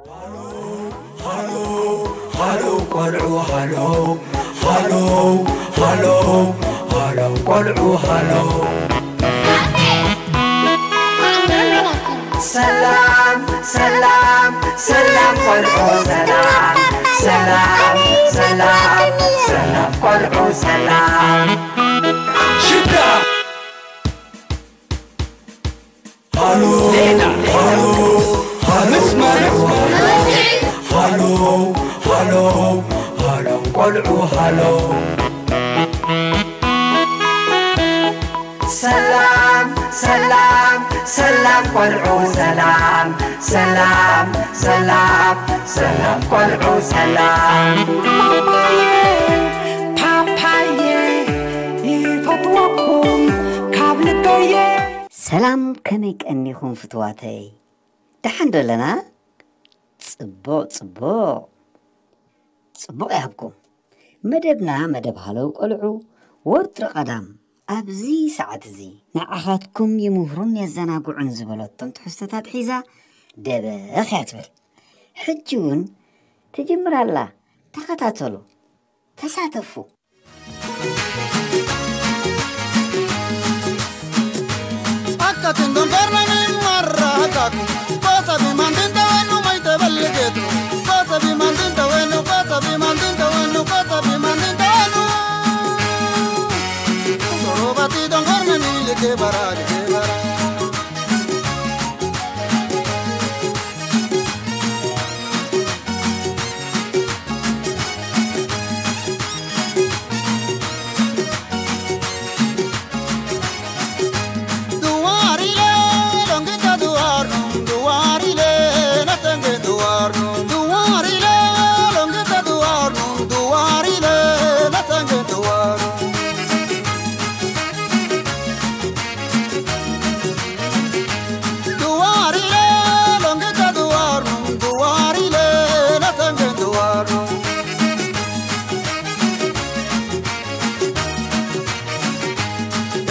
ሃሎ ሃሎ ሃሎ ቆልዑ ሃሎ ሃሎ ሃሎ ሃሎ ቆልዑ ሃሎ። ሰላም ሰላም ሰላም ቆልዑ ሰላም ሰላም ሰላም ሰላም ቆልዑ ሰላም። ሽዳ ሃሎ ዜና ሃሎ ሃሎ መስመር ሃሎ ሃሎ ሃሎ ቆልዑ ሃሎ። ሰላም ሰላም ሰላም ቆልዑ ሰላም ሰላም ሰላም ሰላም ቆልዑ ሰላም። ፓፓየ ይፈትወኩም ካብ ልበየ። ሰላም፣ ከመይ ቀኒኹም ፍትዋተይ? ደሓን ዶ ኣለና? ጽቡቕ፣ ጽቡቕ። ጽቡቕ ይሃብኩም። መደብና መደብ ሃለው ቆልዑ ወትሪ ቀዳም ኣብዚ ሰዓት እዚ ንዓኻትኩም ይምህሩን የዘናግዑን ዝበለቶም ትሕዝቶታት ሒዛ ደበኽ እያ ትብል። ሕጂ እውን ትጅምር ኣላ። ተኸታተሉ፣ ተሳተፉ። Akka tindon garnani marra hakaku, kota bi mandinta wenu maite belgetu, kota bi mandinta wenu, kota bi mandinta wenu, kota bi mandinta wenu. Sorobati don garnani leke bara, leke bara.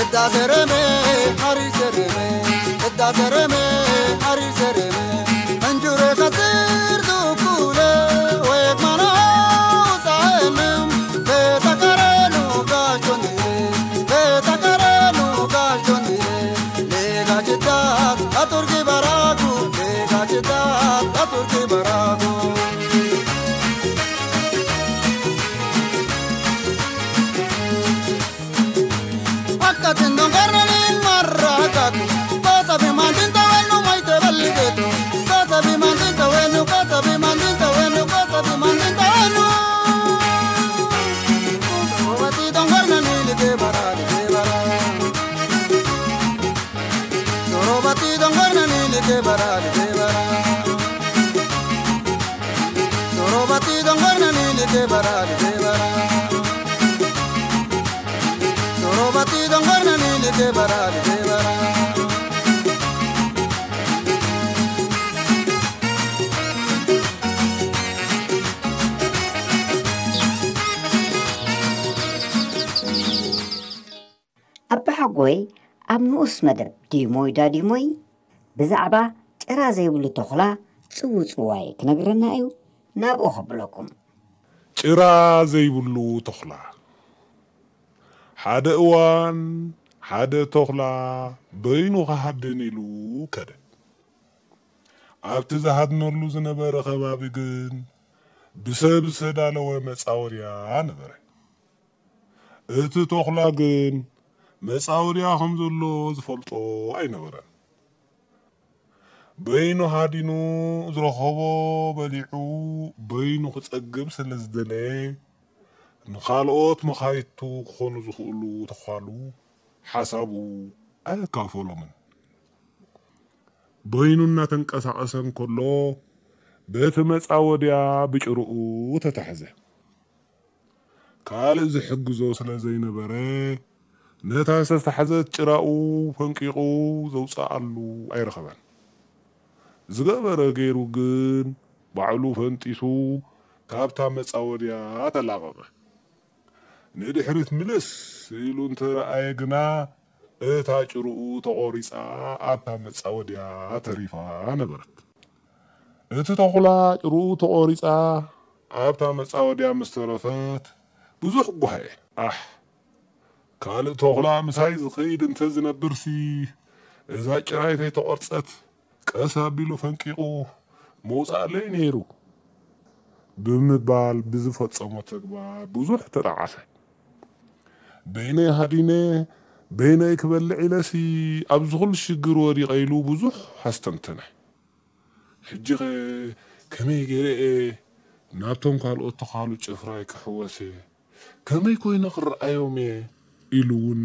እዳ ዘረመ ሓሪ ዘረመ እዳ ዘረመ ሓሪ ዘረመ እንጁረ ከስር ዱኩለ ወይ ማና ሳንም በተቀረኑ ጋጆኒ በተቀረኑ ጋጆኒ ሌጋጅታት ኣቱርጊ በራጉ ሌጋጅታት ኣቱርጊ በራጉ። Akka tindon garnani marra hakaku, kota bi mandinta wenu maite belgetu, kota bi mandinta wenu, kota bi mandinta wenu, kota bi mandinta wenu. Sorobati don garnani leke bara, leke bara. Sorobati don garnani leke bara, leke bara. Sorobati don garnani leke bara, leke bara. Sorobati don garnani leke bara, leke bara. ኣባሓጎይ ኣብ ንኡስ መደብ ዲሞይ ዳዲሞይ ብዛዕባ ጭራ ዘይብሉ ተኹላ ጽውጽዋይ ክነግረና እዩ። ናብኡ ከብለኩም። ጭራ ዘይብሉ ተኹላ። ሓደ እዋን ሓደ ተኹላ በይኑ ክሃድን ኢሉ ከደ። ኣብቲ ዝሃድነሉ ዝነበረ ከባቢ ግን ብሰብ ዝተዳለወ መጻወድያ ነበረ። እቲ ተኹላ ግን መጻወድያ ከም ዘሎ ዝፈልጦ ኣይነበረን። በይኑ ሃዲኑ ዝረኸቦ በሊዑ በይኑ ክጸግብ ስለ ዝደለየ ንኻልኦት መኻይቱ ክኾኑ ዝኽእሉ ተዃሉ ሓሳቡ ኣየካፈሎምን። በይኑ እናተንቀሳቐሰ እንከሎ በቲ መጻወድያ ብጭርኡ ተታሕዘ። ካልእ ዝሕግዞ ስለ ዘይነበረ ነታ ዝተታሕዘት ጭራኡ ፈንቂቑ ዘውጽኣሉ ኣይረኸበን። ዝገበረ ገይሩ ግን ባዕሉ ፈንጢሱ ካብታ መጻወድያ ተላቐቐ። ንድሕሪት ምልስ ኢሉ እንተረኣየ ግና እታ ጭርኡ ተቖሪጻ ኣብታ መጻወድያ ተሪፋ ነበረት። እቲ ተኹላ ጭርኡ ተቖሪጻ ኣብታ መጻወድያ ምስ ተረፈት ብዙሕ ጓህየ። ኣሕ፣ ካልእ ተኹላ ምሳይ ዝኸይድ እንተ ዝነብርሲ፣ እዛ ጭራይ ከይተቖርጸት ቀስ ኣቢሉ ፈንቂቑ መውጻእለይ ነይሩ ብምባል ብዝፈጸሞ ተግባር ብዙሕ ተጣዓሰ። በይነይ ሃዲነ፣ በይነይ ክበልዕ ኢለሲ ኣብዚ ኩሉ ሽግር ወዲቐ ኢሉ ብዙሕ ኣስተንተነ። ሕጂኸ ከመይ ገይረ እየ ናብቶም ካልኦት ተኻሉ ጭፍራይ ክሕወስ እየ? ከመይ ኮይነ ክረኣዮም እየ? ኢሉ እውን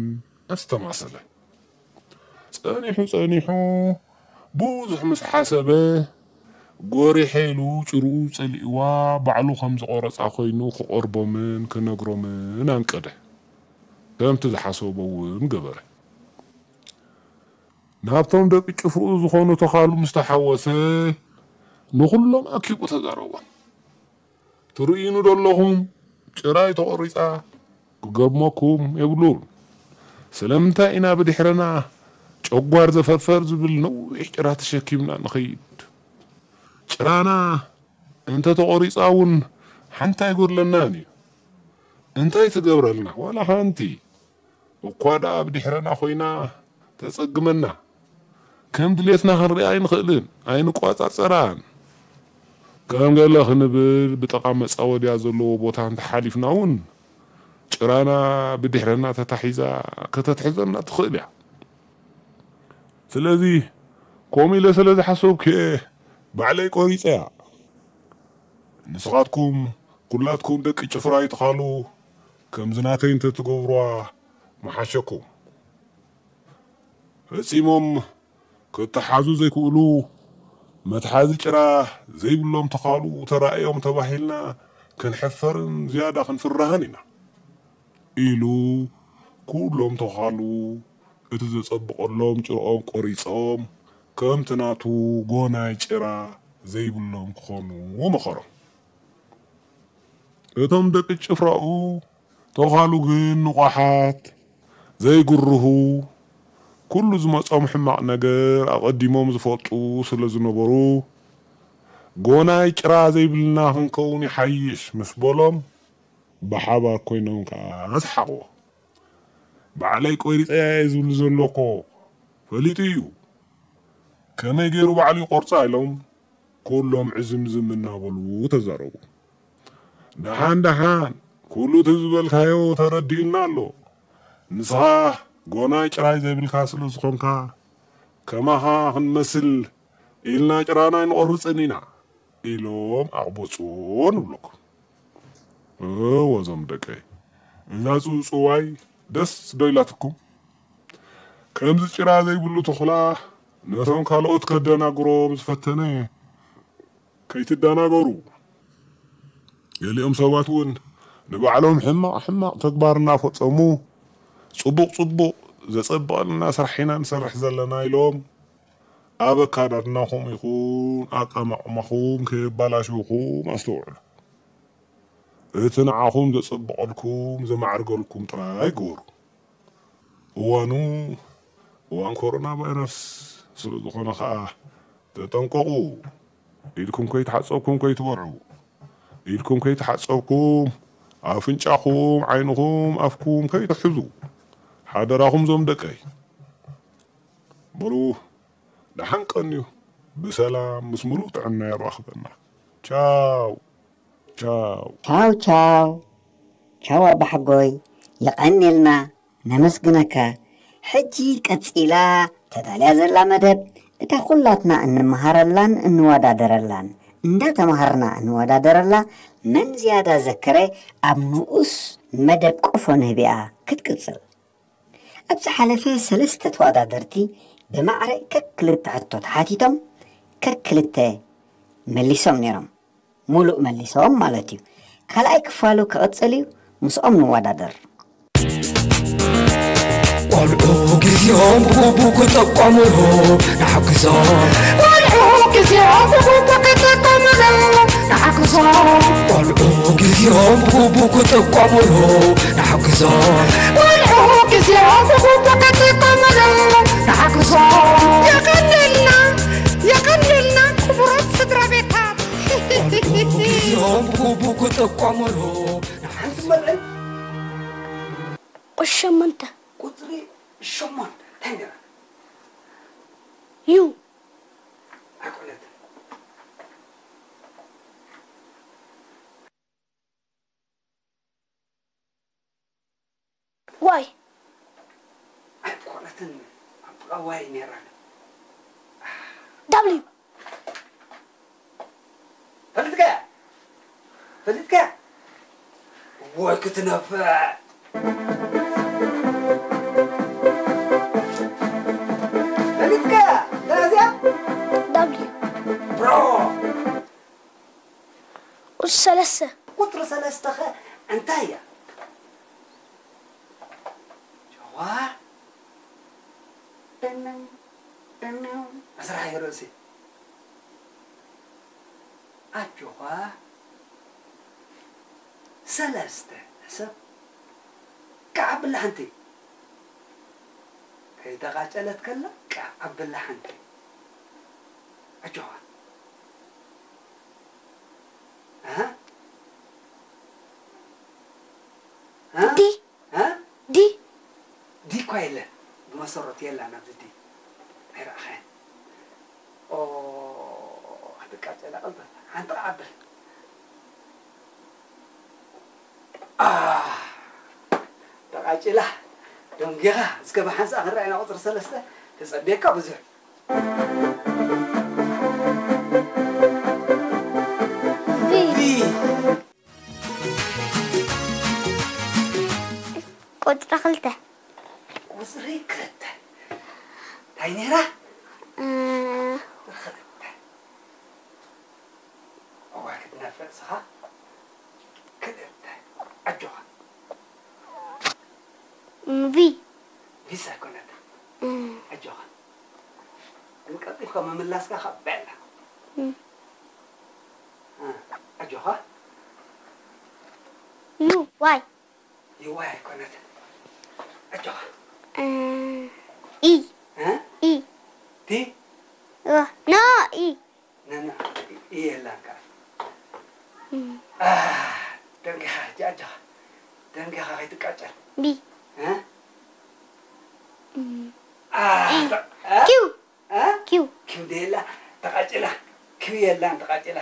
ኣስተማሰለ። ጸኒሑ ጸኒሑ ብዙሕ ምስ ሓሰበ፣ ጎሪሐ ኢሉ ጭርኡ ጸሊእዋ ባዕሉ ከም ዝቖረጻ ኮይኑ ክቖርቦምን ክነግሮምን ኣንቀደ። ከምቲ ዝሓሰቦ እውን ገበረ። ናብቶም ደቂ ጭፍርኡ ዝኾኑ ተኻሉ ምስ ተሓወሰ፣ ንኹሎም ኣኪቡ ተዛረቦም። ትርእዩኒ ዶ ኣለኹም? ጭራይ ተቖሪጻ ክገርመኩም የብሉን። ስለምንታይ ኢና ብድሕረና ጨጓር ዘፈርፈር ዝብል ነዊሕ ጭራ ተሸኪምና ንኸይድ? ጭራና እንተ ተቖሪጻ እውን ሓንቲ ኣይጎድለናን እዩ። እንታይ ትገብረልና? ዋላ ሓንቲ። እኳ ደኣ ብድሕረና ኮይና ተጸግመና። ከም ድሌትና ክንሪኣ ኣይንኽእልን፣ ኣይንቋጻጸራን። ከም ገለ ክንብል ብጥቓ መጻወድያ ዘለዎ ቦታ እንተሓሊፍና እውን ጭራና ብድሕረና ተታሒዛ ከተትሕዘና ትኽእል እያ። ስለዚ ከምኡ ኢለ ስለ ዝሓሰብኩ እየ ባዕለይ ቆሪጸያ። ንስኻትኩም ኩላትኩም ደቂ ጭፍራ ኣይትኻሉ፣ ከምዚ ናተይ እንተትገብሩዋ ምሓሸኩም። ፈጺሞም ክተሓዙ ዘይክእሉ መትሓዚ ጭራ ዘይብሎም ተኻሉ ተራእዮም ተባሂልና ክንሕፈርን ዝያዳ ክንፍራህን ኢና ኢሉ ኩሎም ተኻሉ እቲ ዘጸብቐሎም ጭርኦም ቆሪጾም ከምቲ ናቱ ጎናይ ጭራ ዘይብሎም ክኾኑ መኸሮም። እቶም ደቂ ጭፍራኡ ተኻሉ ግን ንቋሓት ዘይግርሁ፣ ኩሉ ዝመጾም ሕማቕ ነገር ኣቐዲሞም ዝፈልጡ ስለ ዝነበሩ፣ ጎናይ ጭራ ዘይብልና ክንከውን ይሓይሽ ምስ በሎም፣ ብሓባር ኮይኖም ከኣ ሰሓቕዎ። ባዕለይ ቆሪጸያ እየ ዝብል ዘሎ እኮ ፈሊጡ እዩ። ከመይ ገይሩ ባዕሉ ይቆርጻ ኢሎም ኩሎም ዕዝምዝም እናበሉ ተዛረቡ። ደሓን ደሓን ኩሉ እቲ ዝበልካዮ ተረዲኡና ኣሎ። ንስኻ ጎናይ ጭራይ ዘይብልካ ስለ ዝኾንካ ከማኻ ክንመስል ኢልና ጭራና ኣይንቖርጽን ኢና ኢሎም ኣቕበጽዎ ንብለኩም። እወ እዞም ደቀይ፣ እዛ ጽውጽዋይ ደስ ዶ ኢላትኩም? ከምዚ ጭራ ዘይብሉ ተኹላ ነቶም ካልኦት ከደናግሮም ዝፈተነ ከይትደናገሩ። ገሊኦም ሰባት እውን ንባዕሎም ሕማቕ ሕማቕ ተግባር እናፈጸሙ ጽቡቕ ጽቡቕ ዘጸብቐልና ስራሕ ኢና ንሰርሕ ዘለና ኢሎም ኣብ ኣካዳድናኹም ይኹን ኣቀማቕማኹም ከየባላሽውኹም ኣስተውዕሉ። እቲ ንዓኹም ዘጸብቐልኩም ዘማዕርገልኩም ጥራይ ግበሩ። እዋኑ እዋን ኮሮና ቫይረስ ስለ ዝኾነ ኸኣ ተጠንቀቑ። ኢድኩም ከይተሓጸብኩም ከይትበልዑ፣ ኢድኩም ከይተሓጸብኩም ኣፍንጫኹም ዓይንኹም ኣፍኩም ከይትሕዙ ሓደራኹም ዞም ደቀይ። በሉ ደሓን ቀንዩ፣ ብሰላም ምስ ምሉእ ጥዕና የራኽበና። ቻው ቻው። ቻው ቻው ቻው ኣባሓጎይ፣ የቐንየልና፣ ነመስግነካ። ሕጂ ቀጺላ ተዳልያ ዘላ መደብ እታ ኩላትና እንመሃረላን እንወዳደረላን፣ እንዳተማሃርና እንወዳደረላ መን ዝያዳ ዘከረ ኣብ ንኡስ መደብ ቆፎ ንህቢኣ ክትቅጽል። ኣብ ዝሓለፈ ሰለስተ ተወዳደርቲ ብማዕረ ከክልተ ሕቶ ተሓቲቶም ከክልተ መሊሶም ነይሮም። ሙሉእ መሊሶም ማለት እዩ። ካልኣይ ክፋሉ ክቕጽል እዩ፣ ምስኦም ንወዳደር። ቆልዑ ግዜኦም ብግቡ ክጥቀሙሉ ንሓግዞም። ቆልዑ ግዜኦም ብግቡ ክጥቀሙሉ ንሓግዞም። ቆልዑ ግዜኦም ብግቡ ክጥቀሙሉ ንሓግዞም። ቆልዑ ግዜኦም ብግቡ ክጥቀሙሉ ንሓግዞም። የቐንየልና፣ የቐንየልና ክቡራት ስድራ ቤት። ቡቡ ክጥቀሙሉ ንሓንቲ መርዕን ቁሸመንተ ቁፅሪ ሸሞንተ እንታይ ነይራ? ዩ ኣይኮነትን። ዋይ ኣይኮነትን። ኣብ ጥቓ ዋይ ነይራ። ዳብልዩ ፈሊጥካ ፈሊጥካ ወይ ክትነፍዕ ፈሊጥካ እዚኣ ዳብልዩ ብሮ ቁፅሪ ሰለስተ ቁፅሪ ሰለስተ ኸ እንታይ እያ? ዋ ደነው ደነው ኣስራሕ ይርእሲ ኣጆኻ ሰለስተ ሰብ ከዓብላ ሓንቲ ከይተቓጨለት ከላ ከዓብላ ሓንቲ ኣጆኻ ኣሃ ኣሃ ዲ ኣሃ ዲ ዲ እኳ የለን ብመሰረቱ የላን ኣብዚ ዲ ኣይረኣኻያን ኦ ክትቃጨላ ቀልጠፍ ሓንቲ ዓብል ተቃጭላ ደንጊኻ እስከ ብሓንሳእ ክንረኣይና ቁፅሪ ሰለስተ ተፀብየካ ብዙሕ ቁፅሪ ክልተ ቁፅሪ ክልተ እንታይ ነይራ? ቁፅሪ ክልተ እዋ ክትነፍዕ ስኻ ክልተ ኣጆኻ ቪ ቪስ ኣይኮነትን ኣጆኻ ግን ቀልጢፍካ ምምላስካ ካብ በላ ኣጆኻ ዩ ዋይ ይዋይ ኣይኮነትን ኣጆኻ ኢ ኢ ቲ ኖ ኢ ነና እየላን ከዓ ደንጊኻ ጃጃኻ ደንጊኻ ከይትቃጨል ቢ ኪው ኪው ደየላ ተቃጭላ ኪው የላን ተቃጭላ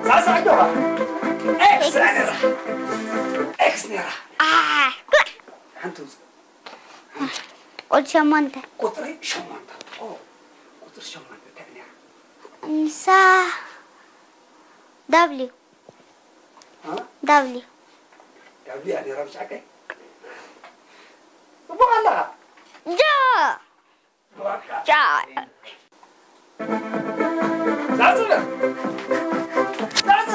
ሳሳ ጆኻ ኤክስ ነራ ኤክስ ነራ ሓንቲ ውፅእ ቁፅሪ ሸሞንተ ቁፅሪ ሸሞንተ ቁፅሪ ሸሞንተ እንታይ ነራ ንሳ ዳብሊው ዳብሊው ዳብሊው እያ ነራ ብሻቀይ ፅቡቅ ኣለኻ ጃ ጃ ዛዝበ ዛዝ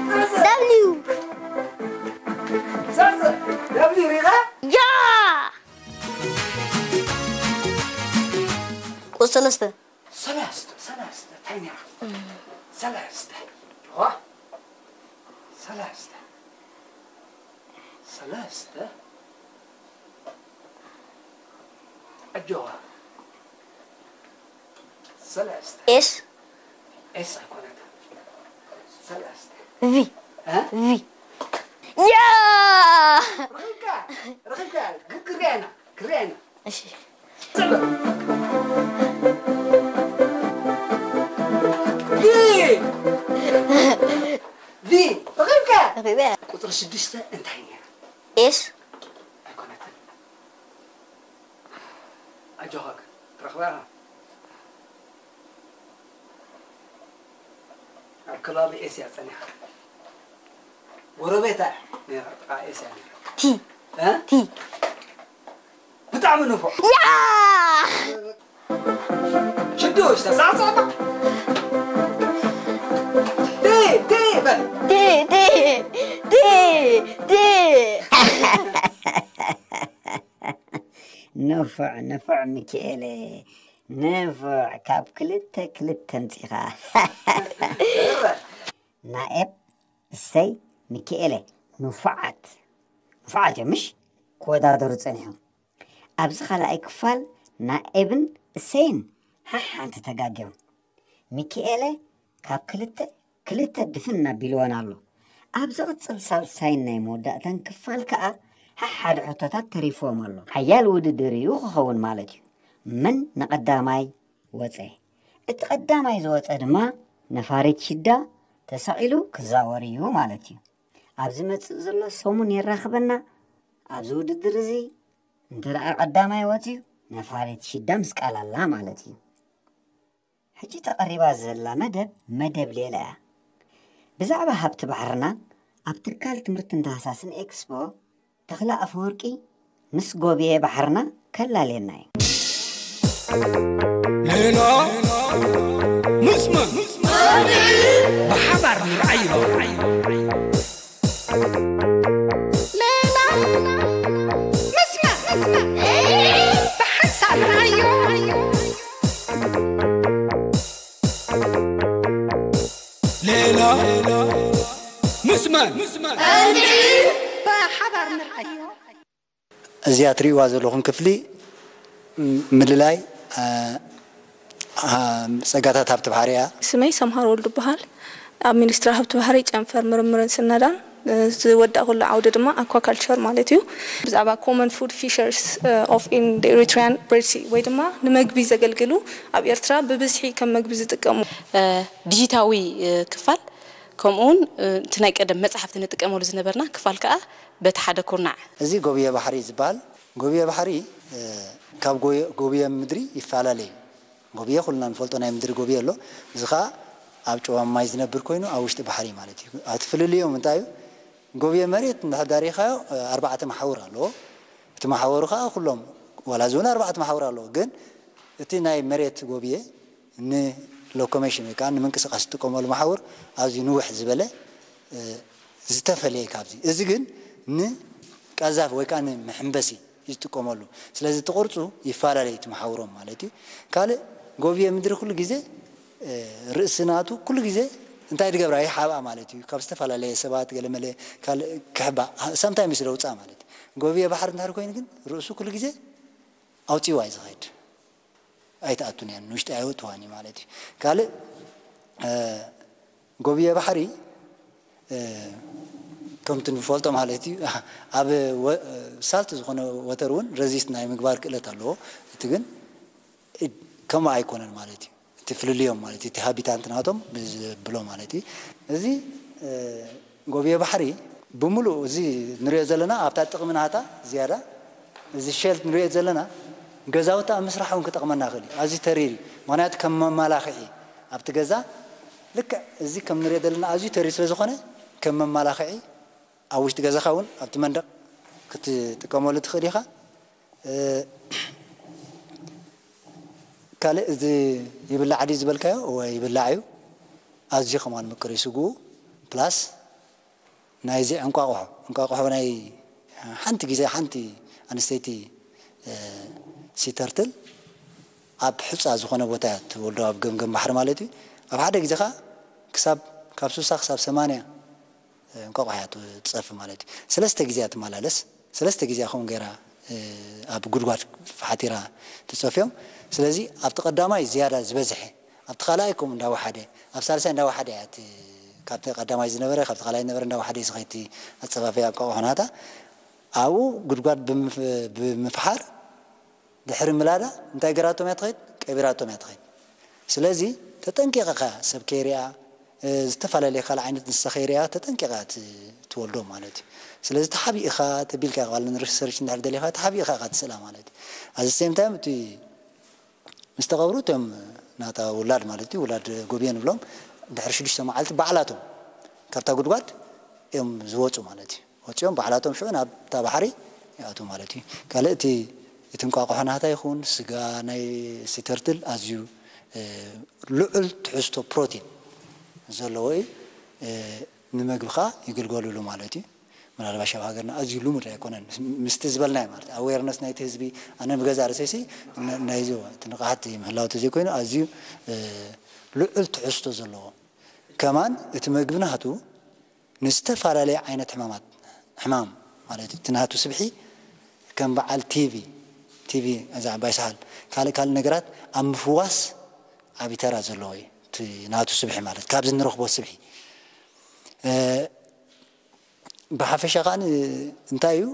ዛዝ ደብሊው ዛዝ ደብሊው ሪኻ ያ ቁፅሪ ሰለስተ ሰለስተ ሰለስተ እንታይ ነይራ ሰለስተ ዋ ሰለስተ ሰለስተ ኣጆኻ ሰለስተ ኤስ ኤስ ኣይኮነትን ሰለስተ ቪ እ ቪ ያ ረኺብካ ረኺብካ ግን ክሪኣና ክሪኣና እሺ ቁፅሪ ሽዱሽተ እንታይ ነይራ? ኤስ ኣይኮነትን። ኣጆኻ ግን ትረኽባ ኢኻ። ኣብ ከባቢ ኤስያ ጸኒሓ ጎረቤታ ነይራ ጥቓ ኤስያ ነይራ ቲ እ ቲ ብጣዕሚ ንፉዕ ያ ሽዱሽተ ሳዕሳዕታ ቲ ቲ በል ቲ ቲ ቲ ቲ ንፉዕ ንፉዕ ሚኪኤለ ንፉዕ ካብ ክልተ ክልተ ኣምፂኻ ናኤብ እሰይ ሚኪኤለ ንፉዓት ንፉዓት እዮም ምሽ ክወዳደሩ ፀኒሖም ኣብዚ ካልኣይ ክፋል ናኤብን እሰይን ሓሓንቲ ተጋግዮም ሚኪኤለ ካብ ክልተ ክልተ ድፍን ኣቢልወን ኣሎ። ኣብ ዝቕጽል ሳልሳይን ናይ መወዳእታን ክፋል ከኣ ሓሓደ ሕቶታት ተሪፍዎም ኣሎ። ሓያል ውድድር እዩ ክኸውን ማለት እዩ። መን ንቐዳማይ ወጸ? እቲ ቀዳማይ ዝወጸ ድማ ነፋሪት ሽዳ ተሰቒሉ ክዛወር እዩ ማለት እዩ። ኣብ ዝመጽእ ዘሎ ሰሙን የራኽበና። ኣብዚ ውድድር እዚ እንተ ደኣ ቀዳማይ ወጺኡ ነፋሪት ሽዳ ምስ ቃል ኣላ ማለት እዩ። ሕጂ ተቐሪባ ዘላ መደብ፣ መደብ ሌላ እያ። ብዛዕባ ሃብቲ ባሕርና ኣብ ትካል ትምህርትን ታህሳስን ኤክስፖ ተኽለ ኣፈወርቂ ምስ ጎብየ ባሕርና ከላልየና እዩ። ሌላ ምስመን ብሓባር ንርኣዮ። ሌላ ምስመን ብሓንሳብ ንርኣዮ። ሌላ ምስመን ብሓባር ንርኣዮ። እዚኣ ትርእይዋ ዘለኹም ክፍሊ ምልላይ ጸጋታት ሃብቲ ባሕሪ እያ። ስመይ ሰምሃር ወልዱ ይበሃል። ኣብ ሚኒስትሪ ሃብቲ ባሕሪ ጨንፈር ምርምርን ስነዳን ዝወዳእኩሉ ዓውዲ ድማ ኣኳካልቸር ማለት እዩ። ብዛዕባ common food fishers of in the Eritrean Red Sea ወይ ድማ ንመግቢ ዘገልግሉ ኣብ ኤርትራ ብብዝሒ ከም መግቢ ዝጥቀሙ ዲጂታዊ ክፋል ከምኡውን እቲ ናይ ቀደም መጽሓፍቲ ንጥቀመሉ ዝነበርና ክፋል ከኣ በቲ ሓደ ኩርናዕ። እዚ ጎብየ ባሕሪ ዝበሃል ጎብየ ባሕሪ ካብ ጎብየ ምድሪ ይፈላለ እዩ። ጎብየ ኩልና ንፈልጦ ናይ ምድሪ ጎብየ ኣሎ። እዚ ከዓ ኣብ ጨዋማ ማይ ዝነብር ኮይኑ ኣብ ውሽጢ ባሕሪ ማለት እዩ። እቲ ፍልልዮም እንታይ እዩ? ጎብየ መሬት እንድሕር ዳሪኻዮ ኣርባዕተ መሓውር ኣለዎ። እቲ መሓወሩ ከዓ ኩሎም ዋላ እዚ እውን ኣርባዕተ መሓውር ኣለዎ። ግን እቲ ናይ መሬት ጎብየ ንሎኮሜሽን ወይ ከዓ ንምንቅስቃስ ዝጥቀመሉ መሓውር ኣዝዩ ንውሕ ዝበለ ዝተፈለየ ካብዚ። እዚ ግን ንቀዛፊ ወይ ከዓ ንመሐንበሲ እዩ ዝጥቀመሉ። ስለዚ እቲ ቅርፁ ይፈላለ እዩ እቲ መሓውሮም ማለት እዩ። ካልእ ጎብየ ምድሪ ኩሉ ግዜ ርእሲ ናቱ ኩሉ ግዜ እንታይ ድገብራ ይሓብኣ ማለት እዩ። ካብ ዝተፈላለየ ሰባት ገለመለ ካልእ ክሕባ ሳምታይምስ ለውፃ ማለት እዩ። ጎብየ ባሕሪ እንድሕር ኮይኑ ግን ርእሱ ኩሉ ግዜ ኣውፂዋ እዩ ዝኸድ። ኣይትኣቱን እያ ንውሽጢ ኣይወጥዋን እዩ ማለት እዩ። ካልእ ጎብየ ባሕሪ ከምቲ ንፈልጦ ማለት እዩ ኣብ ሳልት ዝኾነ ወተር እውን ረዚስት ናይ ምግባር ክእለት ኣለዎ። እቲ ግን ከምኡ ኣይኮነን ማለት እዩ። እቲ ፍልልዮም ማለት እቲ ሃቢታንት ናቶም ብዝብሎ ማለት እዩ። እዚ ጎብየ ባሕሪ ብምሉእ እዚ ንሪኦ ዘለና ኣብታ ጥቕሚ ናታ ዝያዳ እዚ ሸልት ንሪኦ ዘለና ገዛውቲ ኣብ ምስራሕ እውን ክጠቕመና ክእል እዩ። ኣዝዩ ተሪር እዩ። ምክንያቱ ከም መመላኽዒ ኣብቲ ገዛ ልክዕ እዚ ከም ንሪኦ ዘለና ኣዝዩ ተሪር ስለ ዝኾነ ከም መመላኽዒ ኣብ ውሽጢ ገዛኻ እውን ኣብቲ መንደቕ ክትጥቀመሉ ትኽእል ኢኻ። ካልእ እዚ ይብላዕ ድዩ ዝበልካዮ? እወ ይብላዕ እዩ። ኣዝዩ ከማን ምቅር እዩ ስግኡ። ፕላስ ናይዚ ዕንቋቑሖ፣ ዕንቋቑሖ ናይ ሓንቲ ግዜ ሓንቲ ኣንስተይቲ ሲተርትል ኣብ ሑፃ ዝኾነ ቦታ እያ ትወልዶ፣ ኣብ ገምገም ባሕሪ ማለት እዩ። ኣብ ሓደ ግዜ ከዓ ክሳብ ካብ ሱሳ ክሳብ ሰማንያ እንቋቑሖ እያ ትፀፊ ማለት እዩ። ሰለስተ ግዜ እያ ትመላለስ። ሰለስተ ግዜ ከምኡ ገይራ ኣብ ጉድጓድ ሓቲራ ትፀፍዮም። ስለዚ ኣብቲ ቀዳማይ ዝያዳ ዝበዝሐ፣ ኣብቲ ካልኣይ ከምኡ እንዳወሓደ፣ ኣብ ሳልሳይ እንዳወሓደ እያ እቲ ካብቲ ቀዳማይ ዝነበረ ካብቲ ካልኣይ ዝነበረ እንዳወሓደ እዩ ዝኸይቲ ኣፀፋፍያ እንቋቑሖ ናታ። ኣብኡ ጉድጓድ ብምፍ- ብምፍሓር ድሕሪ ምላዳ እንታይ ገራቶም እያ ትኸይድ? ቀቢራቶም እያ ትኸይድ። ስለዚ ተጠንቂቕኻ ሰብ ከይሪኣ ዝተፈላለየ ካልእ ዓይነት እንስሳ ከይሪኣ ተጠንቂቓ ትወልዶ ማለት እዩ። ስለዚ ተሓቢእኻ ተቢልካ ይባል ሪሰርች እንድሕር ደሊኻ ተሓቢእኻ ኢኻ ትስእላ ማለት እዩ። ኣዚ ሴም ታይም እቲ ምስ ተቐብሩ እቶም ናታ ውላድ ማለት እዩ ውላድ ጎብየ ንብሎም ድሕሪ ሽዱሽተ መዓልቲ ባዕላቶም ካብታ ጉድጓድ እዮም ዝወፁ ማለት እዩ። ወፂኦም ባዕላቶም ሽዑ ናብታ ባሕሪ ይኣትዉ ማለት እዩ። ካልእ እቲ እቲ እንቋቑሖ ናታ ይኹን ስጋ ናይ ሲተርትል ኣዝዩ ልዑል ትሕዝቶ ፕሮቲን ዘለዎ እዩ። ንመግቢ ከዓ ይግልገሉሉ ማለት እዩ። ምናልባሽ ኣብ ሃገርና ኣዝዩ ልሙድ ኣይኮነን ምስቲ ዝበልናዮ ማለት ኣዌርነስ ናይቲ ህዝቢ ኣነ ብገዛ ርእሰይሲ ናይዚ እቲ ንቕሓት ምህላው ተዘይኮይኑ ኣዝዩ ልዑል ትሕዝቶ ዘለዎ ከማን እቲ መግቢ ናቱ ንዝተፈላለየ ዓይነት ሕማማት ሕማም ማለት እዩ። እቲ ናቱ ስብሒ ከም በዓል ቲቪ ቲቪ እዛ ዓባይ ሰሓል ካልእ ካልእ ነገራት ኣብ ምፍዋስ ዓብዪ ተራ ዘለዎ እዩ። እቲ ናቱ ስብሒ ማለት ካብዚ ንረኽቦ ስብሒ። ብሓፈሻ ከኣ እንታይ እዩ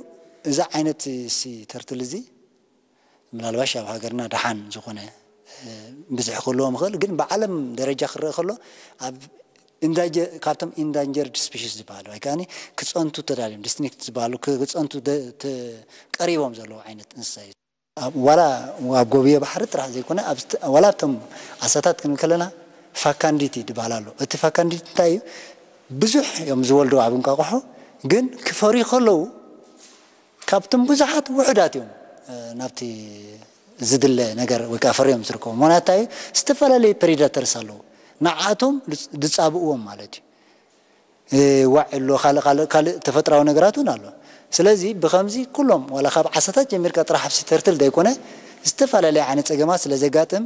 እዛ ዓይነት ሲ ተርትል እዚ ምናልባሽ ኣብ ሃገርና ደሓን ዝኾነ ብዝሒ ክህልዎም ይኽእል፣ ግን ብዓለም ደረጃ ክረአ ከሎ ኣብ ካብቶም ኢንዳንጀርድ ስፒሽስ ዝበሃሉ ወይ ከኣ ክፀንቱ ተዳልዮም ዲስቲንክት ዝበሃሉ ክፀንቱ ቀሪቦም ዘለዉ ዓይነት እንስሳ እዩ። ዋላ ኣብ ጎብዮ ባሕሪ ጥራሕ ዘይኮነ ዋላ ኣብቶም ዓሳታት ክንብል ከለና ፋካንዲቲ ዝበሃል ኣሎ። እቲ ፋካንዲቲ እንታይ እዩ? ብዙሕ እዮም ዝወልዱ ኣብ እንቋቑሖ፣ ግን ክፈርዩ ከለዉ ካብቶም ብዙሓት ውሑዳት እዮም ናብቲ ዝድለ ነገር ወይ ከዓ ፈርዮም ዝርከቡ። ምክንያቱ ዝተፈላለዩ ፕሪዳተርስ ኣለዉ፣ ንዓቶም ዝፃብእዎም ማለት እዩ። ዋዕ ኣሎ፣ ካልእ ካልእ ካልእ ተፈጥራዊ ነገራት እውን ኣሎ። ስለዚ ብኸምዚ ኩሎም ዋላ ካብ ዓሳታት ጀሚርካ ጥራሕ ኣብ ሲተርትል ዘይኮነ ዝተፈላለየ ዓይነት ፀገማት ስለ ዘጋጥም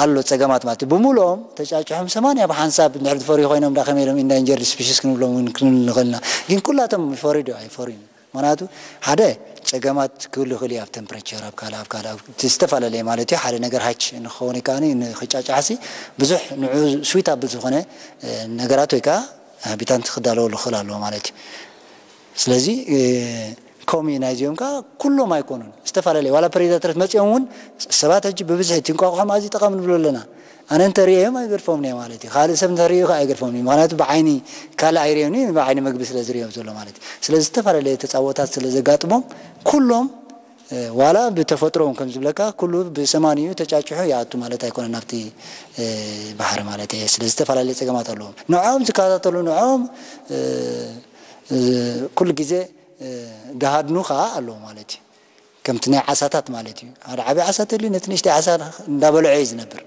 ኣሎ ፀገማት ማለት እዩ። ብምልኦም ተጫጭሖም ሰማንያ ብሓንሳብ እንድሕር ዝፈርዩ ኮይኖም ዳ ከመይ ኢሎም ኢንዳንጀርድ ስፒሽስ ክንብሎም እውን ክንብል ንኽእል ኢና። ግን ኩላቶም ይፈርዩ ዶ ኣይፈርዩን? ምክንያቱ ሓደ ፀገማት ክህሉ ይኽእል እዩ ኣብ ቴምፕሬቸር ኣብ ካልእ ኣብ ካልእ ዝተፈላለየ ማለት እዩ። ሓደ ነገር ሃች ንክኸውን ከኣ ንክጫጫሕሲ ብዙሕ ንዑ ስዊታብል ዝኾነ ነገራት ወይ ከዓ ሃቢታንት ክዳለወሉ ክኽእል ኣለዎ ማለት እዩ። ስለዚ ኮሚ ናይዚኦም ከዓ ኩሎም ኣይኮኑን፣ ዝተፈላለየ ዋላ ፕሬዳተርስ መፂኦም እውን ሰባት ሕጂ ብብዝሒ እቲ እንቋቑሖ ኣዝዩ ጠቓሚ ንብሎ ኣለና። ኣነ እንተርእዮም ኣይገድፎምን እየ ማለት እዩ። ካልእ ሰብ እንተርእዩ ከዓ ኣይገድፎምን እዩ። ምክንያቱ ብዓይኒ ካልእ ኣይርእዮን እዩ፣ ብዓይኒ መግቢ ስለ ዝርእዮም ዘሎ ማለት እዩ። ስለዚ ዝተፈላለየ ተፃብኦታት ስለ ዘጋጥሞም ኩሎም ዋላ ብተፈጥሮም ከም ዝብለካ ኩሉ ብሰማንኡ ተጫጭሑ ይኣቱ ማለት ኣይኮነን ናብቲ ባሕሪ ማለት እየ። ስለ ዝተፈላለየ ፀገማት ኣለዎም። ንዕኦም ዝከታተሉ ንዕኦም ኩሉ ግዜ ዝሃድኑ ከዓ ኣለዉ ማለት እዩ። ከምቲ ናይ ዓሳታት ማለት እዩ። ሓደ ዓብዪ ዓሳ ተልዩ ነቲ ንእሽተይ ዓሳ እንዳበልዖ እዩ ዝነብር።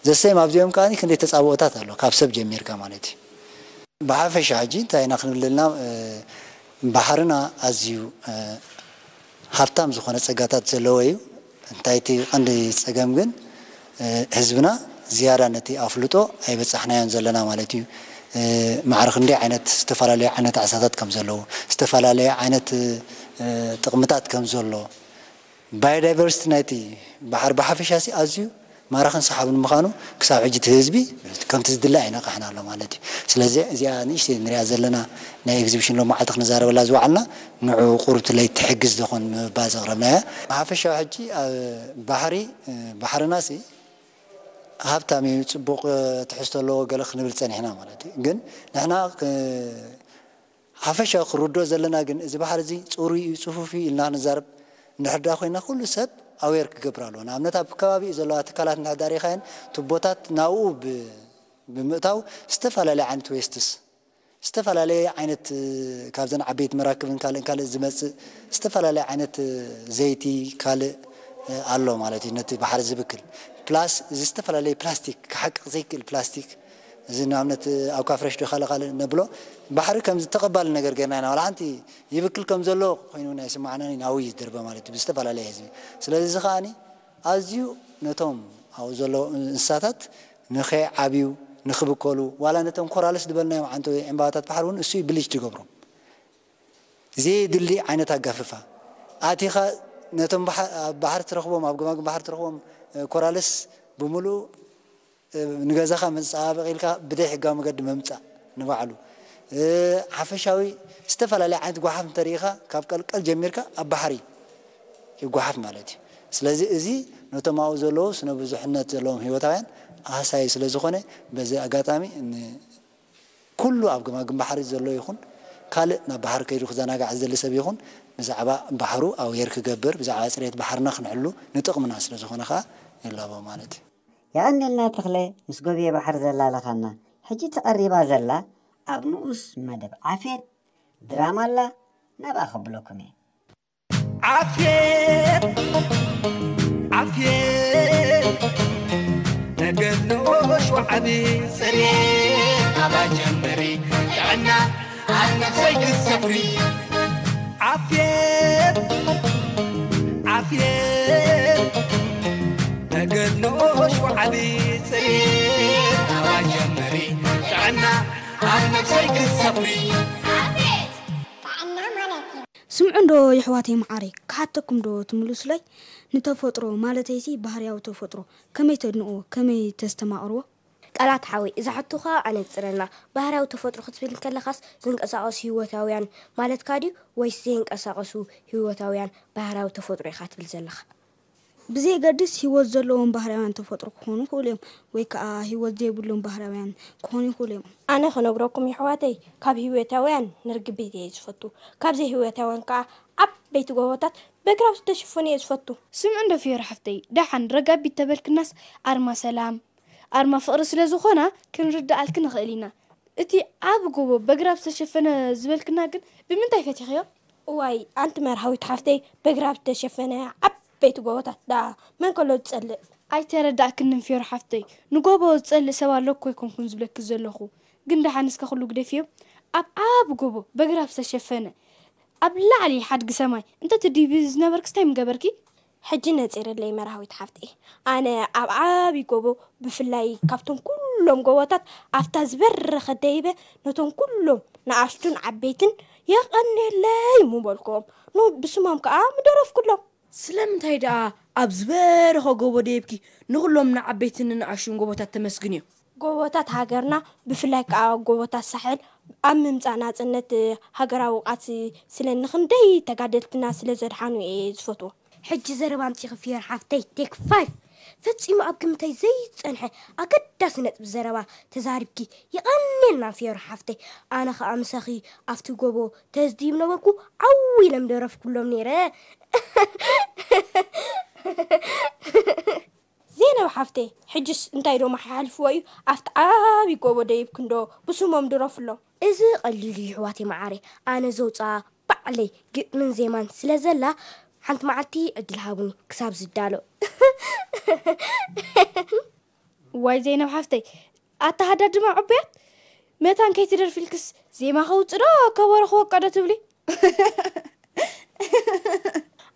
ዘሰይም ኣብዚኦም ከዓ ክንደይ ተፃብኦታት ኣሎ ካብ ሰብ ጀሚርካ ማለት እዩ። ብሓፈሻ ሕጂ እንታይ ኢና ክንብል ዘለና? ባሕርና ኣዝዩ ሃብታም ዝኾነ ፀጋታት ዘለዎ እዩ። እንታይ እቲ ቀንዲ ፀገም ግን ህዝብና ዝያዳ ነቲ ኣፍልጦ ኣይበፃሕናዮን ዘለና ማለት እዩ። ማዕረ ክንደይ ዓይነት ዝተፈላለዩ ዓይነት ዓሳታት ከም ዘለዉ ዝተፈላለየ ዓይነት ጥቕምታት ከም ዘሎ ባዮዳይቨርሲቲ ናይቲ ባሕሪ ብሓፈሻ ሲ ኣዝዩ ማራኽን ሰሓብን ምዃኑ ክሳብ ሕጂ እቲ ህዝቢ ከምቲ ዝድለ ኣይነቕሕን ኣሎ ማለት እዩ። ስለዚ እዚኣ ንእሽተይ ንሪኣ ዘለና ናይ ኤግዚቢሽን ሎም መዓልቲ ክንዛረበላ ዝወዓልና ንዑ ቁሩብ ለይቲ ትሕግዝ ዝኾን ምባል ዘቕረብናያ። ብሓፈሻዊ ሕጂ ኣብ ባሕሪ ባሕርና ሲ ሃብታም እዩ፣ ፅቡቕ ትሕዝቶ ኣለዎ ገለ ክንብል ፀኒሕና ማለት እዩ። ግን ንሕና ሓፈሻዊ ክርድኦ ዘለና ግን እዚ ባሕሪ እዚ ፅሩይ እዩ ፅፉፍ እዩ ኢልና ክንዛረብ እንድሕር ዳ ኮይና ኩሉ ሰብ ኣዌር ክገብር ኣለዎ። ንኣብነት ኣብ ከባቢኡ ዘለዋ ትካላት እንድሕር ዳ ሪኢኻየን ቱቦታት ናብኡ ብምእታው ዝተፈላለየ ዓይነት ዌስትስ ዝተፈላለየ ዓይነት ካብዘን ዓበይቲ መራክብን ካልእን ካልእ ዝመፅእ ዝተፈላለየ ዓይነት ዘይቲ ካልእ ኣሎ ማለት እዩ። ነቲ ባሕሪ ዝብክል ፕላስ እዚ ዝተፈላለየ ፕላስቲክ ክሓቅቕ ዘይክእል ፕላስቲክ እዚ ንኣብነት ኣብ ካፍረሽ ዶ ካልእ ካልእ ነብሎ ባሕሪ ከም ዝተቐባሊ ነገር ገርና ኢና። ዋላ ሓንቲ ይብክል ከም ዘሎ ኮይኑ ናይ ስማዕና ናዊ ይድርበ ማለት እዩ ብዝተፈላለየ ህዝቢ። ስለዚ እዚ ከዓኒ ኣዝዩ ነቶም ኣብኡ ዘለዉ እንስሳታት ንኸይዓብዩ ንኽብከሉ ዋላ ነቶም ኮራልስ ዝበልናዮም ዓንተ ዕምባባታት ባሕሪ እውን እሱ ብሊች ትገብሮም። ዘየድሊ ዓይነት ኣጋፍፋ ኣቲኻ ነቶም ባሕር ትረኽቦም ኣብ ገማግም ባሕር ትረኽቦም ኮራልስ ብምሉእ ንገዛኻ መፀባበቂ ኢልካ ብደይ ሕጋዊ መገዲ መምፃእ ንባዕሉ ሓፈሻዊ ዝተፈላለየ ዓይነት ጓሓፍ እንተሪኢኻ ካብ ቀልቀል ጀሚርካ ኣብ ባሕሪ ይጓሓፍ ማለት እዩ። ስለዚ እዚ ነቶም ኣብኡ ዘለዉ ስነ ብዙሕነት ዘለዎም ህይወታውያን ኣሃሳዩ ስለ ዝኾነ በዚ ኣጋጣሚ ኩሉ ኣብ ገማግም ባሕሪ ዘሎ ይኹን ካልእ ናብ ባሕሪ ከይዱ ክዘናጋዕ ዝደሊ ሰብ ይኹን ብዛዕባ ባሕሩ ኣዌር ክገብር ብዛዕባ ፅሬት ባሕርና ክንሕሉ ንጥቕምና ስለ ዝኾነ ከዓ ይላቦ ማለት እዩ። የቐንየልና ተኽለ ምስ ጎብየ ባሕሪ ዘላለኻና። ሕጂ ተቐሪባ ዘላ ኣብ ንኡስ መደብ ዓፍየት ድራማ ኣላ ናብኣ ከብለኩም እየ። ዓፍየት ዓፍየት ነገር ንኡሽ ወዓቢ ጽሬት ኣባ ጀምሪ ጥዕና ኣብ ነፍሰይ ክትሰፍሪ ዓፍየት ዓፍየት ነገር ንኡሽ ወዓቢ ጽሬት ኣባ ጀምሪ ጥዕና ኣብ ነፍሰይ ክትሰፍሪ ስምዑ እንዶ የሕዋተይ መዓረይ፣ ክሓተኩም ዶ ትምልሱለይ? ንተፈጥሮ ማለተይሲ ባህርያዊ ተፈጥሮ ከመይ ተድንቕዎ፣ ከመይ ተስተማቕርዎ? ቃላት ሓወይ፣ እዛ ሕቶኻ ኣነጽረልና። ባህርያዊ ተፈጥሮ ክትብል እንከለኻስ ዝንቀሳቐሱ ህይወታውያን ማለትካ ድዩ ወይስ ዘይንቀሳቐሱ ህይወታውያን ባህርያዊ ተፈጥሮ ኢኻ ትብል ዘለኻ? ብዘየገድስ ህይወት ዘለዎም ባህርያውያን ተፈጥሮ ክኾኑ ይኽእሉ እዮም፣ ወይ ከኣ ህይወት ዘይብሎም ባህርያውያን ክኾኑ ይኽእሉ እዮም። ኣነ ክነግረኩም የሕዋተይ፣ ካብ ህይወታውያን ንርግቢት እየ ዝፈቱ፣ ካብ ዘይህይወታውያን ከኣ ዓበይቲ ጎቦታት በግራብ ዝተሸፈኑ እየ ዝፈቱ። ስምዒ እንዶ ፍዮሪ ሓፍተይ፣ ደሓን ረጋቢት ተበልክናስ ኣርማ ሰላም ኣርማ ፍቕሪ ስለ ዝኾና ክንርድኣልኪ ንኽእል ኢና። እቲ ዓቢ ጎቦ በግራብ ዝተሸፈነ ዝበልክና ግን ብምንታይ ፈቲኽዮ? እዋይ ኣንቲ መርሃዊት ሓፍተይ፣ በግራብ ዝተሸፈነ ዓበይቲ ጎቦታት ደኣ መን ከሎ ዝጸልእ? ኣይተረዳእክንን ፍዮሪ ሓፍተይ፣ ንጎቦ ዝጸልእ ሰብ ኣሎ እኮ ኣይኮንኩን ዝብለኪ ዘለኹ። ግን ደሓን እስከ ኩሉ ግደፍዮ። ኣብ ዓቢ ጎቦ በግራብ ዝተሸፈነ ኣብ ላዕሊ ሓድጊ ሰማይ እንተ ትድይቢ ዝነበርክስ እንታይ ምገበርኪ? ሕጂ ነጺርለይ መርሃዊት ሓፍተይ። ኣነ ኣብ ዓቢ ጎቦ ብፍላይ ካብቶም ኩሎም ጎቦታት ኣብታ ዝበረኸት ደይበ ነቶም ኩሎም ንኣሽቱን ዓበይትን የቐንየለይ ምበልክዎም። ኑ ብስሞም ከኣ ምደረፍኩሎም። ስለምንታይ ደኣ ኣብ ዝበረኸ ጎቦ ደይብኪ ንኹሎም ንዓበይትን ንኣሽቱን ጎቦታት ተመስግንዮ? ጎቦታት ሃገርና ብፍላይ ከኣ ጎቦታት ሳሕል ኣብ ምምጻእ ናጽነት ሃገራዊ ቃልሲ ስለ ንኽንደይ ተጋደልትና ስለ ዘድሓኑ እየ ዝፈትዎ። ሕጂ ዘረባ ኣምጺኺ ፍዮሪ ሓፍተይ፣ ቴክ ፋይፍ። ፈጺሙ ኣብ ግምተይ ዘይጸንሐ ኣገዳሲ ነጥቢ ዘረባ ተዛሪብኪ። የቐንየልና ፍዮሪ ሓፍተይ። ኣነ ኸኣ ምሳኺ ኣብቲ ጎቦ ተዝድይብ ነበርኩ ዓው ኢለ ምደረፍኩሎም ነይረ። ዜነብ ሓፍተይ፣ ሕጅስ እንታይ ዶ መሓሓልፍዎ እዩ? ኣብቲ ዓቢ ጎቦ ደይብኪ እንዶ ብስሞም ድረፍሎም። እዚ ቀሊል እዩ ኣሕዋተይ መዓረይ፣ ኣነ ዘውጽኣ ባዕለይ ግጥምን ዜማን ስለ ዘላ፣ ሓንቲ መዓልቲ ዕድል ሃቡኒ ክሳብ ዝዳሎ። ዋይ ዜነብ ሓፍተይ፣ ኣተሃዳድማ ዕቡያት መታን ከይትደርፊ ኢልክስ ዜማ ከውጽእ ዶ ከበሮ ክወቅዕ ዶ ትብሊ?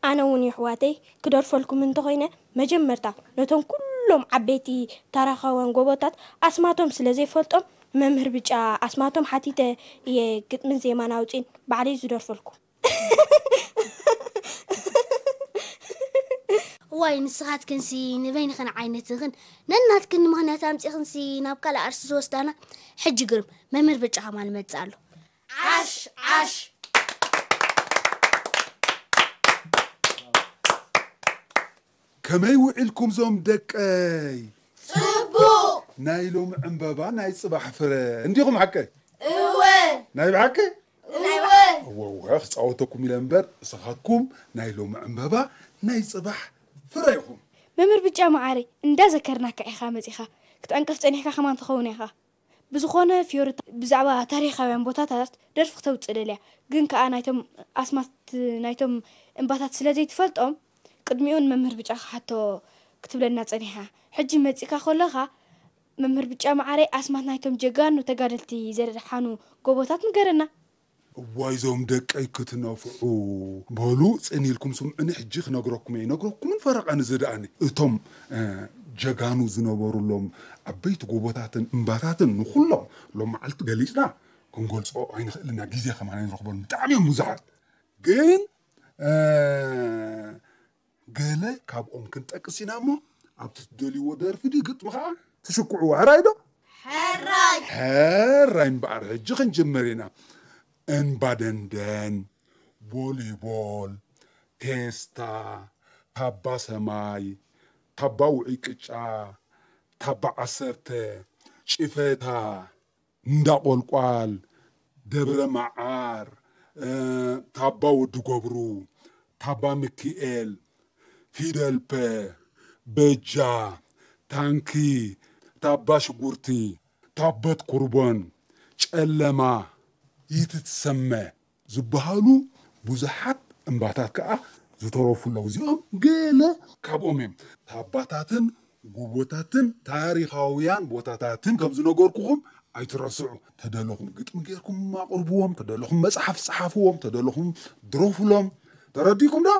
ኣነ እውን የሕዋተይ ክደርፈልኩም እንተኾይነ መጀመርታ ነቶም ኩሎም ዓበይቲ ታሪኻውያን ጎቦታት ኣስማቶም ስለ ዘይፈልጦም ንመምህር ብጫ ኣስማቶም ሓቲተ እየ ግጥምን ዜማን ኣውጺን ባዕለይ ዝደርፈልኩም። እዋይ ንስኻትክንሲ ንበይንኽን ዓይነትኽን ነናትክን ንምኽንያት ኣምጺኽንሲ ናብ ካልእ ኣርእስቲ ዝወስዳና። ሕጂ ግርም መምህር ብጫ ከማን ይመጽእ ኣሎ። ዓሽ ዓሽ። ከመይ ውዒልኩም ዞም ደቀይ? ጽቡቕ። ናይ ሎሚ ዕምበባ ናይ ጽባሕ ፍረ እንዲኹም ሓቀይ? እወ። ናይ ብሓቂ? እወ። እወ እወ ክጻወተኩም ኢለ እምበር ንስኻትኩም ናይ ሎሚ ዕምበባ ናይ ጽባሕ ፍረ ኢኹም። መምህር ብጫ መዓረይ እንዳ ዘከርናካ ኢኻ መጺኻ ክትዕንቅፍ ጸኒሕካ ከማን ትኸውን ኢኻ። ብዝኾነ ፊዮሪ ብዛዕባ ታሪኻውያን ቦታታት ደርፊ ክተውጽእ ደልያ ግን ከኣ ናይቶም ኣስማት ናይቶም እምባታት ስለ ዘይትፈልጦም ቅድሚኡ ንመምህር ብጫ ክሓቶ ክትብለና ጸኒሓ። ሕጂ መጺእካ ከለኻ መምህር ብጫ መዓረይ ኣስማት ናይቶም ጀጋኑ ተጋደልቲ ዘድሓኑ ጎቦታት ንገረና። እዋይ ዞም ደቀይ ክትነፍዑ በሉ ጽን ኢልኩም ስምዑኒ ሕጂ ክነግረኩም እየ ይነግረኩምን ፈረቓ ንዝድኣኒ እቶም ጀጋኑ ዝነበሩሎም ዓበይቲ ጎቦታትን እምባታትን ንኹሎም ሎም መዓልቲ ገሊጽና ክንገልጾ ኣይንኽእልና ግዜ ከማን ኣይንረኽበሉን ብጣዕሚ እዮም ብዙሓት ግን ገለ ካብኦም ክንጠቅስ ኢና እሞ ኣብቲ ትደልይዎ ደርፊ ድዩ ግጥሚ ከዓ ትሽክዕዎ ሕራይ ዶ ሕራይ ሕራይ እምበኣር ሕጂ ክንጅምር ኢና እንባደንደን ቦሊቦል ቴስታ ታባ ሰማይ ታባ ውዑይ ቅጫ ታባ ዓሰርተ ጭፈታ እንዳ ቆልቋል፣ ደብረ መዓር፣ ታባ ወዲ ገብሩ፣ ታባ ምክኤል፣ ፊደልፐ፣ በጃ፣ ታንኪ፣ ታባ ሽጉርቲ፣ ታበት ኩርቦን፣ ጨለማ፣ ይትትሰመ ዝበሃሉ ብዙሓት እምባታት ከኣ ዝተረፉ ኣለዉ። እዚኦም ገለ ካብኦም እዮም። ታባታትን ጎቦታትን ታሪኻውያን ቦታታትን ከም ዝነገርኩኹም ኣይትረስዑ። ተደለኹም ግጥሚ ጌርኩም ኣቕርብዎም፣ ተደለኹም መጽሓፍ ጸሓፍዎም፣ ተደለኹም ድረፉሎም። ተረዲእኩም ዶ?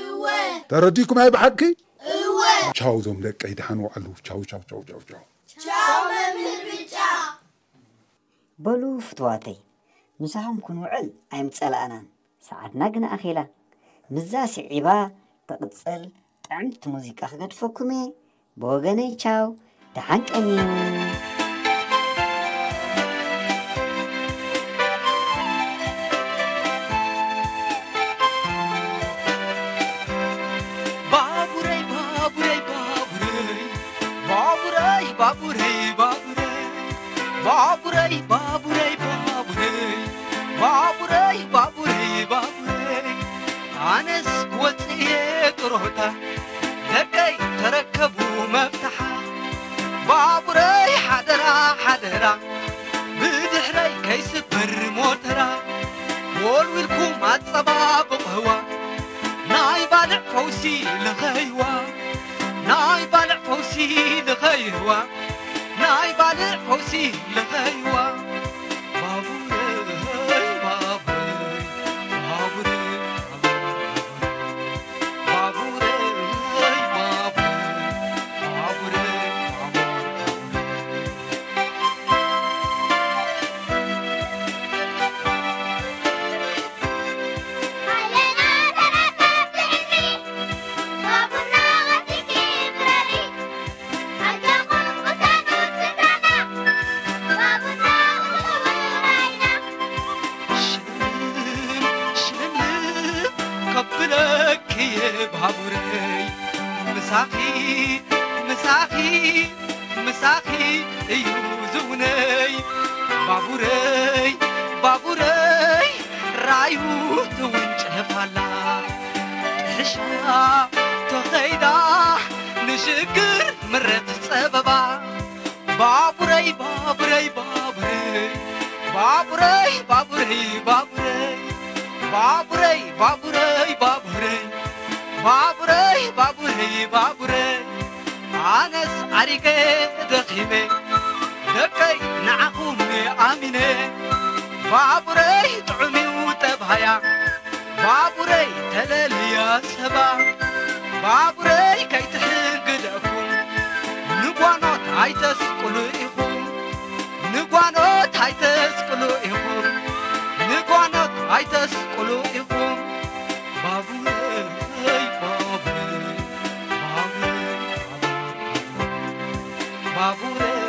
እወ። ተረዲእኩም ኣይ ብሓቂ? እወ። ቻው ዞም ደቀይ ደሓን ዋዕሉ። ቻው ቻው ቻው ቻው ቻው። ቻው መምህር ብጫ። በሉ ፍትዋተይ ምሳኹም ክንውዕል ኣይምጸላእናን ሰዓትና ግን ኣኺላ። ምስዛ ስዒባ ትቕጽል ጥዕምቲ ሙዚቃ ክገድፈኩም እየ። ብወገነይ ቻው፣ ደሓን ቀንዩ። ባቡረይ፣ ባቡረይ፣ ባቡረይ፣ ባቡረይ፣ ባቡረይ፣ ባቡረይ፣ ባቡረይ፣ ባቡረይ፣ ባቡረይ፣ ባቡረይ፣ ባቡረይ፣ ባቡረይ፣ ኣነስ ክወጽእ እየ ጥሮታ፣ ደቀይ ተረከቡ መፍትሓ። ባቡረይ ሓደራ ሓደራ፣ ብድሕረይ ከይስበር ሞተራ፣ ወልዊልኩም ኣጸባብቕዋ፣ ናይ ባልዕ ፈውሲ ልኸይዋ፣ ናይ ባልዕ ፈውሲ ልኸይዋ፣ ናይ ባልዕ ፈውሲ ልኸይዋ። ባቡረይ፣ ባቡረይ፣ ባቡረይ፣ ባቡረይ፣ ባቡረይ፣ ባቡረይ፣ ባቡረይ፣ ባቡረይ። ሽልምልም ከብለኪ ባቡረይ፣ ምሳኺ፣ ምሳኺ፣ ምሳኺ እዩ ዝውነይ። ባቡረይ፣ ባቡረይ፣ ራዩ ትውንጨፍ ኣላ፣ ጥሕሻ ተኸይዳ ንሽግር ምረት ጸበባ። ባቡረይ፣ ባቡረይ፣ ባቡረይ፣ ባቡረይ፣ ባቡረይ፣ ባቡረይ፣ ባቡረይ፣ ባቡረይ፣ ባቡረይ፣ ባቡረይ፣ ባቡረይ፣ ባቡረይ፣ ኣነስ ዓሪገ ደኺመ፣ ደቀይ ንዓኹም ኣሚነ። ባቡረይ ጥዑም እዩ ጠባያ፣ ባቡረይ ተለልያ ሰባ፣ ባቡረይ ከይትሕንግደኩም፣ ንጓኖት ኣይተስቅሉ ኢኹም፣ ንጓኖት ኣይተስቅሉ ኢኹም፣ ንጓኖት ኣይተስቅሉ ኢኹም። ባቡረይ፣ ባቡረይ፣ ባቡረይ፣ ባቡረይ፣ ባቡረይ፣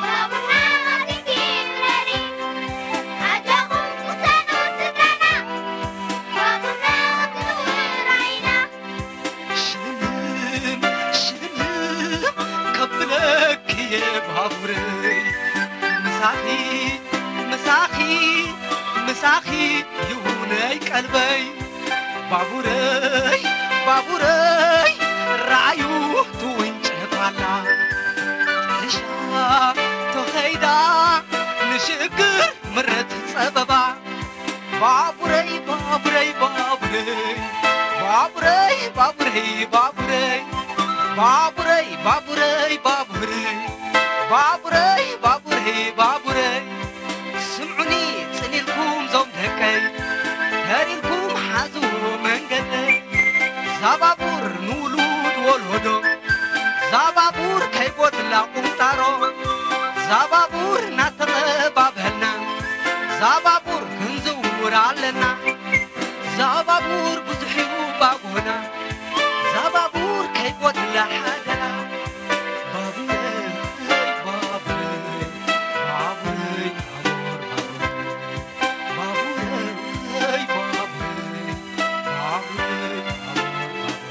ባቡረይ፣ ባቡረይ፣ ባቡረይ። ሽልምልም፣ ሽልምልም ከብለኪ እየ ባቡረይ፣ ምሳኺ፣ ምሳኺ፣ ምሳኺ ይሁነይ ቀልበይ። ባቡረይ፣ ባቡረይ፣ ራእዩ ትውንጨፍ ኣላ። ጥሕሻ ተኸይዳ ንሽግር ምረት ጸበባ። ባቡረይ፣ ባቡረይ፣ ባቡረይ፣ ባቡረይ፣ ባቡረይ፣ ባቡረይ፣ ባቡረይ፣ ባቡረይ፣ ባቡረይ፣ ባቡረይ፣ ባቡረይ፣ ባቡረይ። ስምዑኒ ጽን ኢልኩም ዞም ደቀይ፣ ተር ኢልኩም ሓዝዎ መንገደይ። ዛባቡር ንውሉድ ወለዶ፣ ዛባቡር ከይጎድላ ቁንጣሮ፣ ዛባቡር እናተቐባበልና፣ ዛባቡር ክንዝውር ኣለና። ዛባቡር ብዙሕ እዩ ባጎና፣ ዛባቡር ከይጎድላ ሓደራ። ባቡረይ፣ ባቡረይ፣ ባቡረይ፣ ባቡር፣ ባቡረይ፣ ባቡረይ፣ ባቡረይ፣ ባቡረይ፣ ባቡረይ፣ ባቡረይ።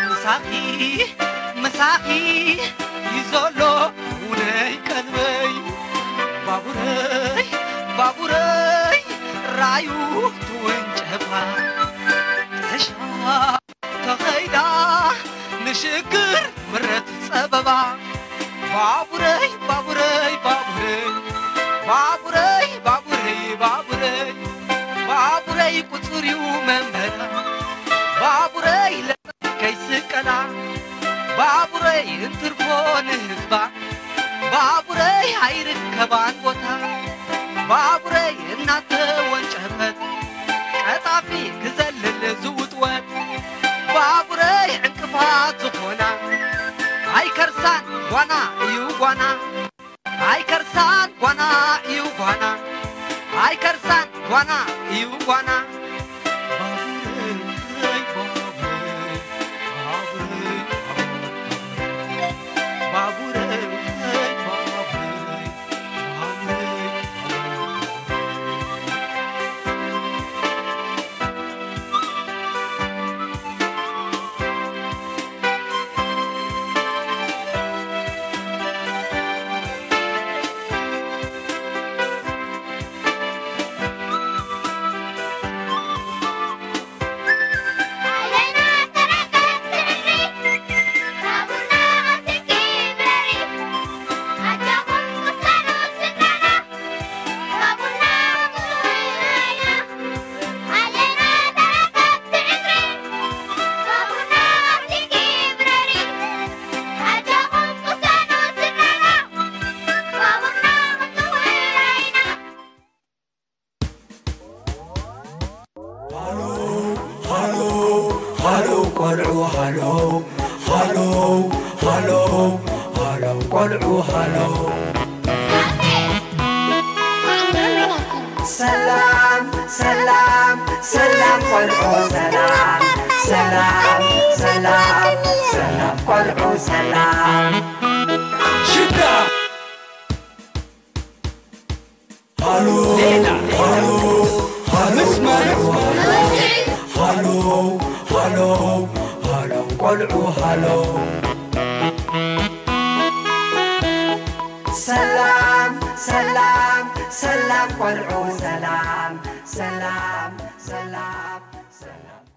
ምሳኺ፣ ምሳኺ እዩ ዘሎ ውነይ ቀልበይ። ባቡረይ፣ ባቡረይ ራዩ ትውንጨፋ። ጥሕሻ ተኸይዳ ንሽግር ባቡረይ ባቡረይ ባቡረይ ባቡረይ ባቡረይ ባቡረይ ባቡረይ ቁጽር እዩ መንበራ ባቡረይ ለመን ከይስቀላ ባቡረይ እንትርፎ ንህዝባ ባቡረይ ኣይርከባን ቦታ ባቡረይ እናተወንጨፈት ቀጣፊ ክዘልል ዝውጥወጥ ባቡረይ ዕንቅፋት ዝኾና ኣይከርሳን ጓና እዩ ጓና ኣይከርሳን ጓና እዩ ጓና ኣይከርሳን ጓና እዩ ጓና ባቡረይ ባቡረይ ባቡረይ ባቡረይ ባቡረይ ሃሎ ሃሎ ቆልዑ ሃሎ ሃሎ ሃሎ ሃሎ ቆልዑ ሃሎ ሰላም ሰላም ሰላም ቆልዑ ሰላም ሰላም ሰላም ሰላም ቆልዑ ሰላም ሽዳ ሃሎ ሃሎ ሃሎ ሃሎ ሃሎ ሃሎ ቆልዑ ሃሎ ሰላም ሰላም ሰላም ቆልዑ ሰላም ሰላም ሰላም ሰላም